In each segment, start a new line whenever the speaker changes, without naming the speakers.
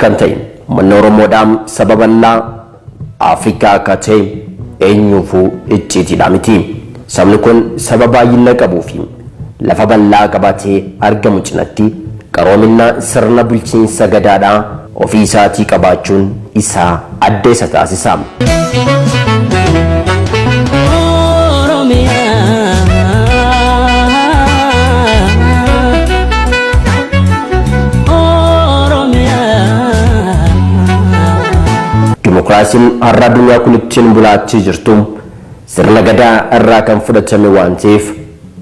kan ta'e uummanni Oromoodhaa saba bal'aa Afrikaa akka ta'e eenyuufuu icciitiidha miti. Sabni kun saba baay'ina qabuu fi lafa bal'aa qabatee argamu cinatti qaroominna sirna bulchiinsa gadaadhaa ofii isaatii qabaachuun isaa adda isa taasisa. Dimokiraasiin har'a addunyaa kun ittiin bulaachii jirtu sirna gadaa irraa kan fudhatame waan ta'eef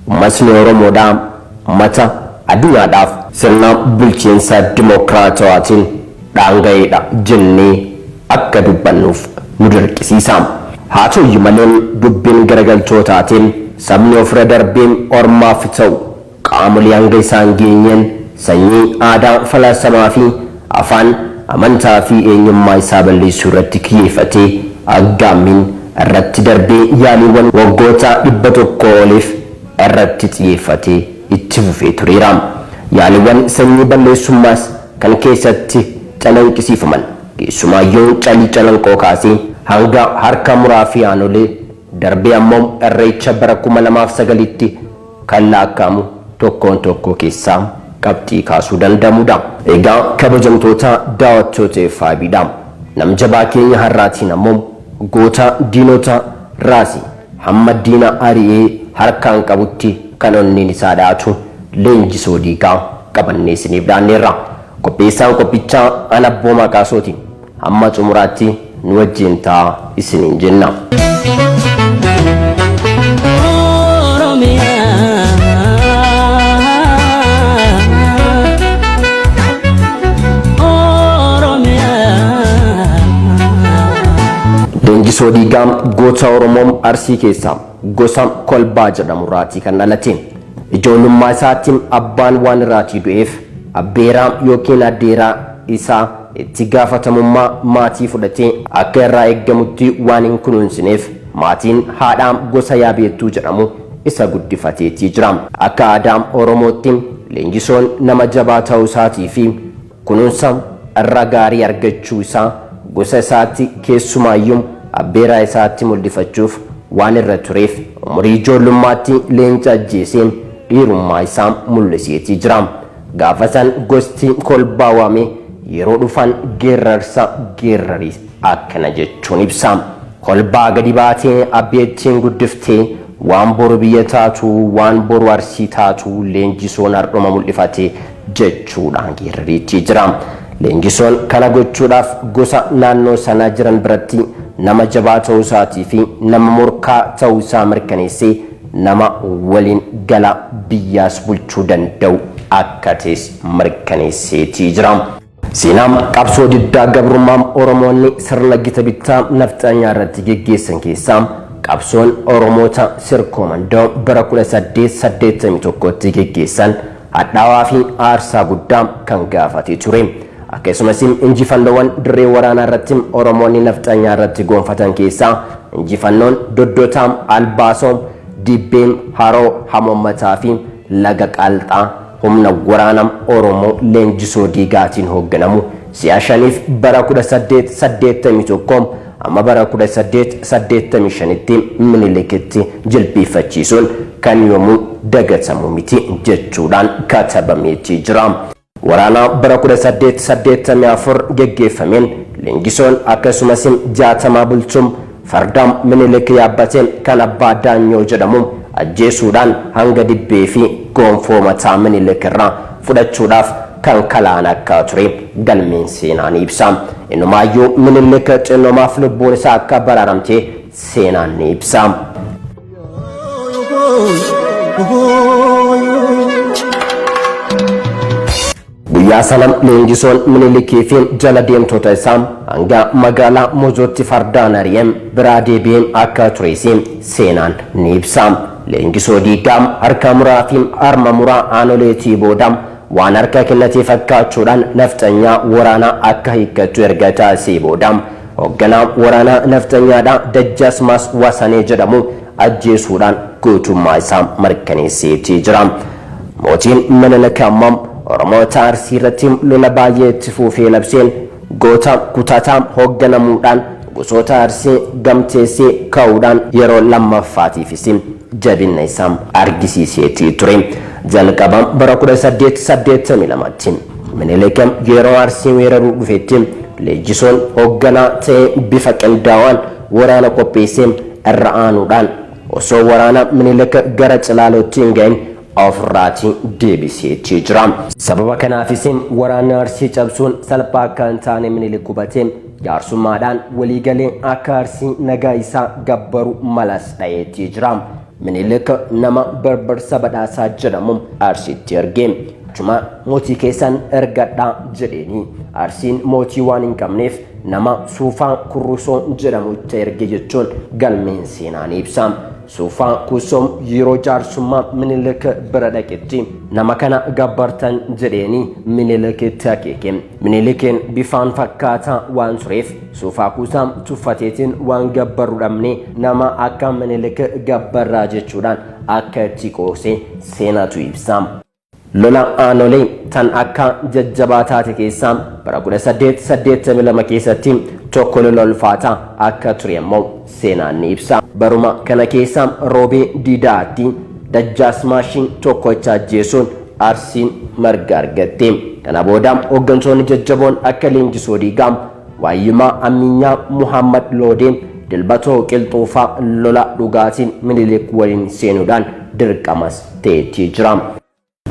uummatni Oromoodhaa uummata addunyaadhaaf sirna bulchiinsa dimokiraatawaatiin dhaanga'eedha jennee akka dubbannuuf nu dirqisiisa. Haa ta'uyyuu malee dubbiin garagaltootaatiin sabni ofirra darbee ormaaf ta'u qaamolee hanga isaan geenyeen sanyii, aadaa, falaasamaa fi afaan, amantaa fi eenyummaa isaa balleessuu irratti kiyyeeffatee aggaammiin irratti darbee yaaliiwwan waggoota 100 oliif irratti xiyyeeffatee itti fufee tureera. Yaaliiwwan sanyii balleessummaas kan keessatti calanqisiifaman keessumaayyuu Calii Calanqoo kaasee hanga Harka Muraa fi Aanolee darbee ammoo Irreecha bara 2009tti kan laakka'amu tokkoon tokkoo keessaa qabxii kaasuu danda'amudha. Egaa kabajamtoota daawwattoota FIB dha. Namjabaa keenya har'aatiin ammoo goota diinota raase hamma diina ari'ee harkaan qabutti kan onneen isaa dha'atu Leenjisoo Diigaa qabannee isiniif dhaanneerra. Qopheessaan qophichaa ana Abboomaa Qaasooti. Hamma xumuraatti nu wajjin ta'aa isiniin jenna. Leenjisoo Diigaa goota Oromoo Arsii keessaa gosa Kolbaa jedhamu irraatii kan dhalate. Ijoollummaa isaatti abbaan waan irraatii du'eef abbeeraa yookiin addeeraa isaa itti gaafatamummaa maatii fudhatee akka irraa eeggamutti waan hin kunuunsineef maatiin haadhaa gosa Yaabeettuu jedhamu isa guddifateetii jira. Akka aadaa Oromootti Leenjisoon nama jabaa ta'uu isaatii fi kunuunsa irra gaarii argachuu isaa gosa isaatti keessumaayyuu abbeeraa isaatti mul'ifachuuf waan irra tureef umurii ijoollummaatti leenca ajjeesee dhiirummaa isaa mul'iseetii jira. Gaafa san gosti kolbaa waamee yeroo dhufan geerrarsa geerrarii akkana jechuun ibsa. Kolbaa gadi baatee abbeettiin guddiftee waan boru biyya taatu waan boru Arsii taatu Leenjisoon hardhuma mul'ifate jechuudhaan geerrariitti jira. Leenjisoon kana gochuudhaaf gosa naannoo sanaa jiran biratti nama jabaa ta'uu isaatii fi nama morkaa ta'uu isaa mirkaneessee nama waliin gala biyyaas bulchuu danda'u akka ta'es mirkaneesseetii jira. Seenaa qabsoo diddaa gabrummaa Oromoonni sirna gita bittaa nafxanyaa irratti geggeessan keessaa qabsoon Oromoota Sirkoo Mandoo bara 1881tti geggeessan hadhaawaa fi aarsaa guddaa kan gaafatee ture. Akkasumas injifannoowwan dirree waraanaa irratti Oromoonni nafxanyaa irratti goonfatan keessaa injifannoon Doddotaa, Albaasoo, Dibbee, Haroo Hamoommataa fi Laga Qaalxaa humna waraana Oromoo Leenjisoo Diigaatiin hoogganamu si'a shaniif bara 1881 amma bara 1885tti Minilikitti jilbiiffachiisuun kan yoomuu dagatamu miti jechuudhaan katabameetii jira. Waraana bara 1884 geggeeffameen Leenjisoon akkasumas Jaatamaa Bultum farda Minilik yaabbate kan Abbaa Daanyoo jedhamu ajjeesuudhaan hanga dibbee fi gonfoo mataa Minilik irraa fudhachuudhaaf kan kalaa'an akka ture galmeen seenaa ni ibsa. Inumaayyuu Minilik xinnomaaf lubbuun isaa akka baraaramte seenaan ni ibsa. Guyyaa sana Leenjisoon Minilikii fi jala deemtota isaa hanga magaalaa Mojootti fardaan ari'ee biraa deebi'ee akka tures seenaan ni ibsa. Leenjisoo Diigaa harka muraa fi harma muraa Aanoleetii booda waan harka kennate fakkaachuudhaan nafxanyaa waraanaa akka hiikkattu erga taasisee booda hoogganaa waraanaa nafxanyaadhaa Dajjaasmaas Wasanee jedhamu ajjeesuudhaan gootummaa isaa mirkaneesseetii jira. Mootiin Minilik ammoo Oromoota Arsii irratti lola baay'ee itti fuufee labseen Goota kutataa hoogganamuudhaan gosoota Arsii gamteessee ka'uudhaan yeroo lammaffaatiifis jabina isaa argisiiseetii ture. Jalqaba bara 1882tti Minilik yeroo Arsii weeraruu dhufetti Leenjisoon hoogganaa ta'ee bifa qindaa'aan waraana qopheessee irra aanuudhaan osoo waraana Minilik gara Cilaalootti hin ga'in ofirraatii deebiseetii jira. Sababa kanaafis waraana Arsii cabsuun salphaa akka hin taane Minilik hubatee jaarsummaadhaan waliigalee akka Arsii nagaa isaa gabbaru malas dha'eetii jira. Minilik nama Barbarsa Badhaasaa jedhamu Arsiitti erge. Achuma mootii keessan ergadhaa jedheeni. Arsiin mootii waan hin qabneef nama Suufaa Kurrusoo jedhamu itti erge jechuun galmeen seenaa ni ibsa. Suufaa Kuusoo yeroo jaarsummaa Minilik bira dhaqetti nama kana gabbartan jedheeni Minilikitti akeeke. Minilikiin bifaan fakkaataa waan tureef Suufaa Kuusaa tuffateetiin waan gabbarru dhabne nama akka Minilik gabbarraa jechuudhaan akka itti qoose seenatu ibsa. Lola Aanolee tan akka jajjabaa taate keessaa bara 1882 keessatti tokko lola ulfaataa akka ture immoo seenaan ni ibsa. Baruma kana keessa Roobee Diidaatti Dajjaasmaashiin tokkocha ajjeesuun Arsiin marga argatte. Kana booda hooggantoonni jajjaboon akka Leenjisoo Diigaa, Waayyumaa Amminyaa, Muhammad Loodee, Dilbatoo Qilxuufaa lola dhugaatiin Minilik waliin seenuudhaan dirqamas ta'eetii jira.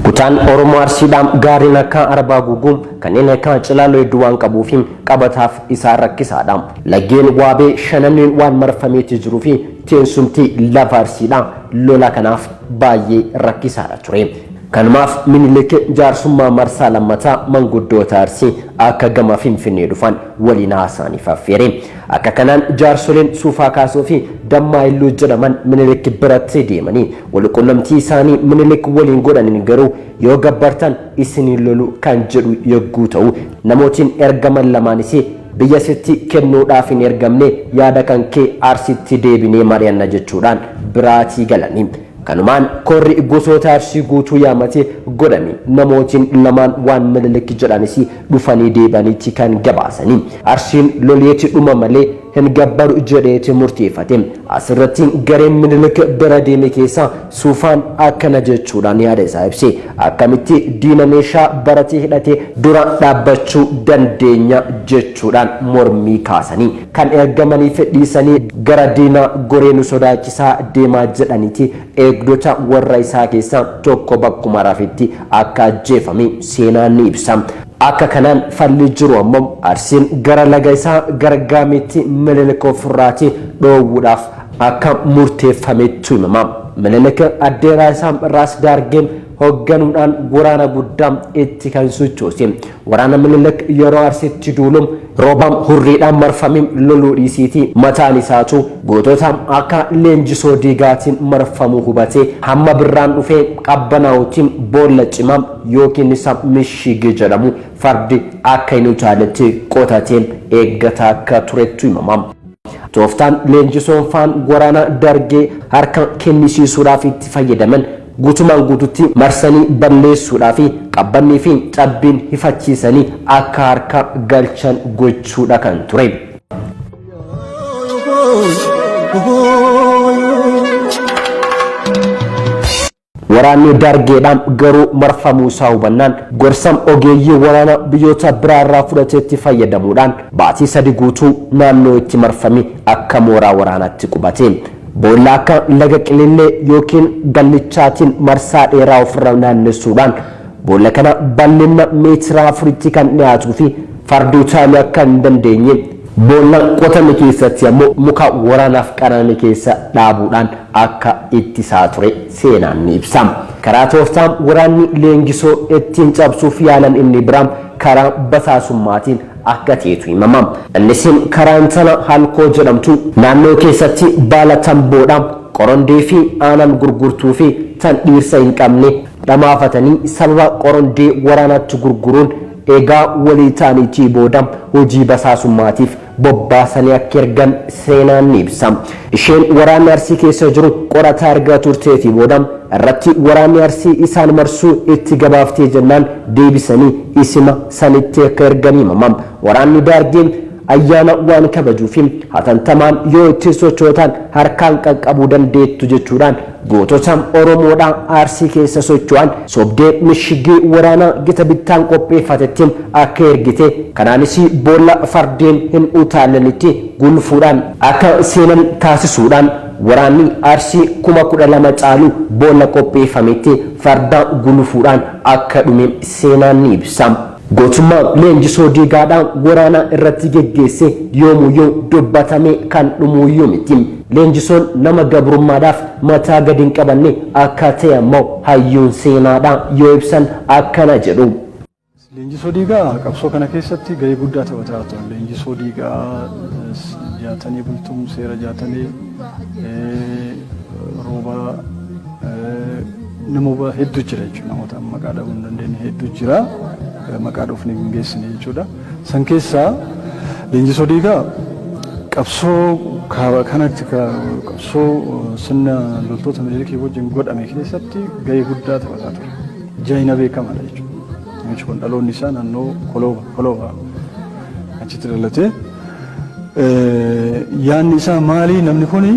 Kutaan Oromoo Arsiidhaan gaariin akka Arbaa Guuguu kanneen akka Cilaaloo hedduu waan qabuu fi qabataaf isaan rakkisaadha. Laggeen Waabee shananiin waan marfameetii jiruu fi teessumti lafa Arsiidhaa lola kanaaf baay'ee rakkisaadha ture. Kanumaaf Minilik jaarsummaa marsaa lammataa manguddoota Arsii akka gama Finfinnee dhufan waliin haasa'aniif affeere. Akka kanaan jaarsoleen Suufaa Kaasoo fi Dammaa Illuu jedhaman Minilik biratti deemanii walqunnamtii isaanii Minilik waliin godhaniin garuu yoo gabbartan isiniin lolu kan jedhu yogguu ta'u, namootiin ergaman lamaanis biyya sitti kennuudhaaf hin ergamne, yaada kan kee Arsitti deebinee mari'anna jechuudhaan biraatii galanii. Kanumaan korri gosoota Arsii guutuu yaamate godhame. Namootiin lamaan waan Minilik jedhanis dhufanii deebi'aniiti kan gabaasanii. Arsiin loleeti dhuma malee hin gabbaru jedheeti murteeffate. Asirratti gareen Minilik bira deeme keessaa Suufaan akkana jechuudhaan yaada isaa ibse. Akkamitti diina meeshaa baratee hidhate dura dhaabbachuu dandeenya jechuudhaan mormii kaasanii. Kan ergamaniif dhiisanii gara diinaa goree nu sodaachisaa deemaa jedhaniiti eegdota warra isaa keessaa tokko bakkuma rafetti akka ajjeefame seenaan ni ibsa. Akka kanaan falli jiru ammoo Arsiin gara laga isaa Gargaameetti Minilik ofirraati dhoowwuudhaaf akka murteeffamettu himama. Minilik addeeraa isaa Raas Daargee hoogganuudhaan waraana guddaa itti kan sochoose. Waraana Minilik yeroo Arsiitti duulu roobam hurriidhaan marfamee loluu dhiisiitii mataan isaatu gootota akka Leenjisoo Diigaatiin marfamuu hubatee hamma birraan dhufee qabbanaa'utti boolla cimaa yookiin isa Mishigee jedhamu fardi akka hin utaaletti qotatee eeggataa akka turettu himama. Tooftaan Leenjisoon faan waraana Dargee harka kennisiisuudhaaf itti fayyadaman guutumaan guututti marsanii balleessuudhaa fi qabbannii fi cabbiin hifachiisanii akka harka galchan gochuudha kan ture. Waraanni Dargeedhaan garuu marfamuu isaa hubannaan gorsa ogeeyyii waraana biyyoota biraarraa fudhateetti fayyadamuudhaan baatii 3 guutuu naannoo itti marfame akka mooraa waraanaatti qubate. Boolla akka laga Qilillee yookiin Gallichaatiin marsaa dheeraa ofirra naannessuudhaan boolla kana bal'ina meetira 4tti kan dhiyaatuu fi fardi utaaluu akka hin dandeenye boolla qotame keessatti ammoo muka waraanaaf qarame keessa dhaabuudhaan akka ittisaa ture seenaan ni ibsa. Karaa tooftaa waraanni Leenjisoo ittiin cabsuuf yaalan inni biraa karaa basaasummaatiin akka ta'etu himama. Innis karaa intala Halkoo jedhamtu naannoo keessatti baala tamboodhaa, qorondee fi aanan gurgurtuu fi tan dhiirsa hin qabne dhamaafatanii sababa qorondee waraanaatti gurguruun eegaa walii ta'aniitii booda hojii basaasummaatiif bobbaasanii akka ergan seenaan ni ibsa. Isheen waraanni Arsii keessa jiru qorataa erga turteetii booda irratti waraanni Arsii isaan marsuu itti gabaaftee jennaan deebisanii isima sanitti akka ergan himama. Waraanni Daargee ayyaana waan kabajuuf hatantamaan yoo itti sochootan harkaan qaqqabuu dandeettu jechuudhaan gootota Oromoodhaa Arsii keessa socho'an sobdee mishigii waraanaa gita bittaan qopheeffatetti akka ergite, kanaanis boolla fardeen hin utaalanitti gulfuudhaan akka seenan taasisuudhaan waraanni Arsii 12,000 caalu boolla qopheeffametti farda gulufuudhaan akka dhume seenaan ni ibsa. Gootummaa Leenjisoo Diigaadhaa waraana irratti geggeesse yoomuyyuu dubbatamee kan dhumuuyyuu miti. Leenjisoon nama gabrummaadhaaf mataa gadi hin qabanne akka ta'e ammoo hayyuun seenaadhaa yoo ibsan akkana jedhu.
Leenjisoo Diigaa qabsoo kana keessatti gahee guddaa taphataa turan. Leenjisoo Diigaa, Jaatanii Bultum, Seera Jaatanii, Roobaa, namoota hedduu jira jechuudha. Namoota maqaa dhahuu hin dandeenye hedduu jira. Maqaa dhoofne hin geessine jechuudha. San keessaa Leenjisoo Diigaa qabsoo kaaba kanatti, qabsoo sirna loltoota Minilikii wajjin godhame keessatti gahee guddaa taphataa ture. Jaayina beekamaadha jechuudha. Namichi kun dhaloonni isaa naannoo Kolooba achitti dhalate. Yaanni isaa maali? Namni kuni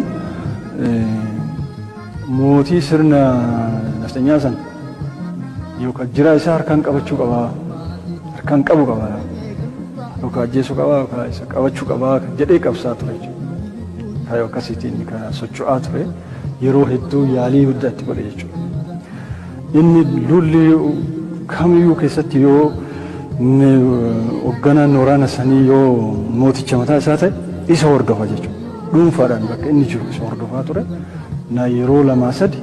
mootii sirna nafxanyaa san yookaan jiraa isaa harkaan qabachuu qabaa, harkaan qabu qabaa, yookaan ajjeesuu qabaa, yookaan isa qabachuu qabaa jedhee qabsaa ture jechuudha. Kaayyoo akkasiitiin kan socho'aa ture, yeroo hedduu yaalii guddaa itti godhe jechuudha. Inni lolli kamiyyuu keessatti yoo hoogganaan waraana sanii yoo mooticha mataa isaa ta'e isa hordofa jechuudha. Dhuunfaadhaan bakka inni jiru isa hordofaa ture. Na yeroo lamaa sadi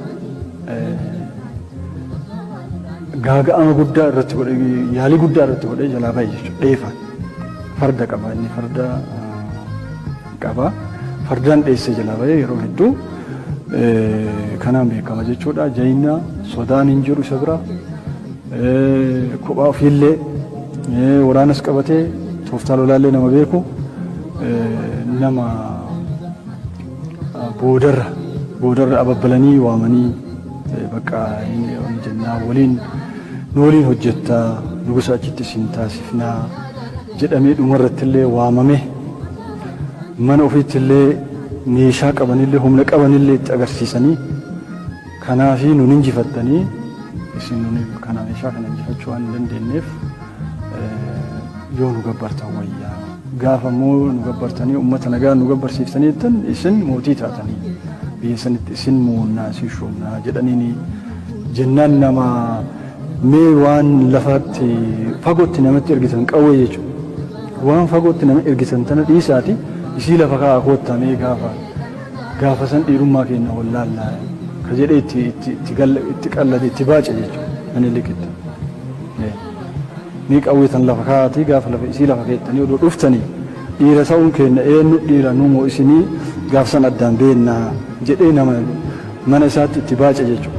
gaaga'ama guddaa irratti godhe, yaalii guddaa irratti godhee jalaa bahe jechuudha. Dheefaan farda qaba, inni farda qaba. Fardaan dheessee jalaa bahe yeroo hedduu, kanaan beekama jechuudha. Jayina sodaan hin jiru isa bira. Kophaa ofiillee waraanas qabatee tooftaa lolaallee nama beeku, nama boodarra ababbalanii waamanii bakka inni jennaa waliin nu waliin hojjettaa, nugusa achitti isin taasifnaa jedhamee dhumarratti illee waamame, mana ofiitti illee meeshaa qabanillee humna qabanillee itti agarsiisanii, kanaafi nun injifattanii isin nun kana meeshaa kana injifachuu waan hin dandeenyeef yoo nu gabbartan wayyaa, gaafa immoo nu gabbartanii uummata nagaa nu gabbarsiiftanii jettan isin mootii taatanii biyya sanitti isin moonnaa, isin shuumnaa jedhaniini jennaan, nama mee waan lafatti fagootti namatti ergitan qawwee jechuudha. Waan fagootti nama ergitan tana dhiisaati isii lafa kaa'aa koottaa, mee gaafa san dhiirummaa keenya wallaallaa ka jedhee itti qallate, itti baace jechuudha. Minilikitti. Ni qawwee tan lafa kaa'aatii gaafa lafa isii lafa keettanii odoo dhuftanii dhiira ta'uun keenya, eenyu dhiira numoo isinii gaaf san addaan beennaa jedhee nama mana isaatti itti baace jechuudha.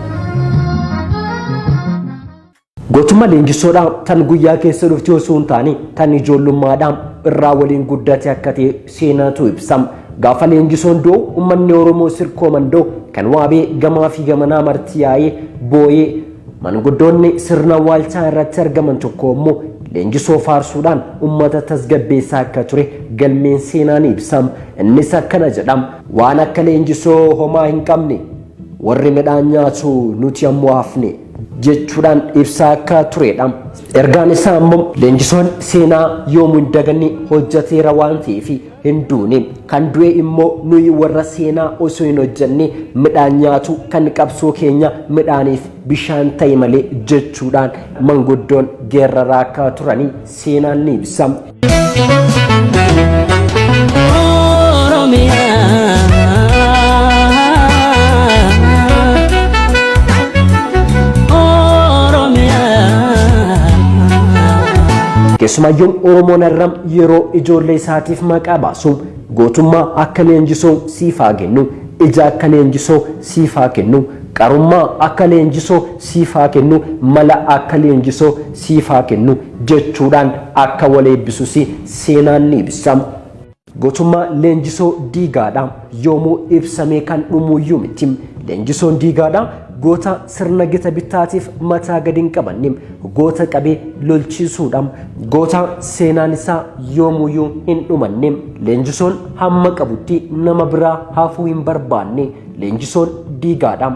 Gootummaa Leenjisoodhaa tan guyyaa keessa dhufte osoo hin taane tan ijoollummaadhaan irraa waliin guddate akka ta'e seenaatu ibsa. Gaafa Leenjisoon du'u uummanni Oromoo Sirkoo Mandoo kan waabee gamaa fi gamanaa marti yaa'ee boo'ee, manguddoonni sirna awwaalchaa irratti argaman tokko immoo Leenjisoo faarsuudhaan uummata tasgabbeessaa akka ture galmeen seenaa ni ibsa. Innis akkana jedha: "Waan akka Leenjisoo homaa hin qabne, warri midhaan nyaatu nuti ammoo hafne," jechuudhaan ibsaa akka turedha. Ergaan isaa immoo Leenjisoon seenaa yoomuu hin daganne hojjeteera waan ta'eef hin duune. Kan du'e immoo nuyi warra seenaa osoo hin hojjenne midhaan nyaatu, kan qabsoo keenya midhaaniif bishaan ta'e malee jechuudhaan manguddoon geerraraa akka turanii seenaan ni ibsa. Keessumaayyuu Oromoon har'a yeroo ijoollee isaatiif maqaa baasu gootummaa akka Leenjisoo siif haa kennu, ija akka Leenjisoo siif haa kennu, qarummaa akka Leenjisoo siif haa kennu, mala akka Leenjisoo siif haa kennu jechuudhaan akka wal eebbisus seenaan ni ibsa. Gootummaa Leenjisoo Diigaadha yoomuu ibsamee kan dhumuyyuu miti. Leenjisoon Diigaadha goota sirna gita bittaatiif mataa gadi hin qabanne, goota qabee lolchiisuudha. Goota seenaan isaa yoomuyyuu hin dhumanne. Leenjisoon hamma qabutti nama biraa hafuu hin barbaanne. Leenjisoon Diigaadha.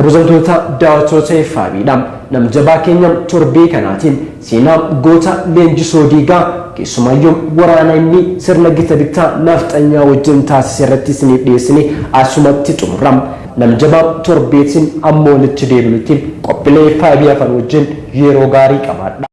Kabajamtoota daawwattoota FIB dha. Namjabaa keenya torbee kanaatiin seenaa goota Leenjisoo Diigaa, keessumaayyuu waraana inni sirna gita bittaa nafxanyaa wajjin taasise irratti isiniif dhiyeessine asumatti xumurra. Namjabaa torbeetiin amma walitti deebinutti qophiilee FIB hafan wajjin yeroo gaarii qabaadha.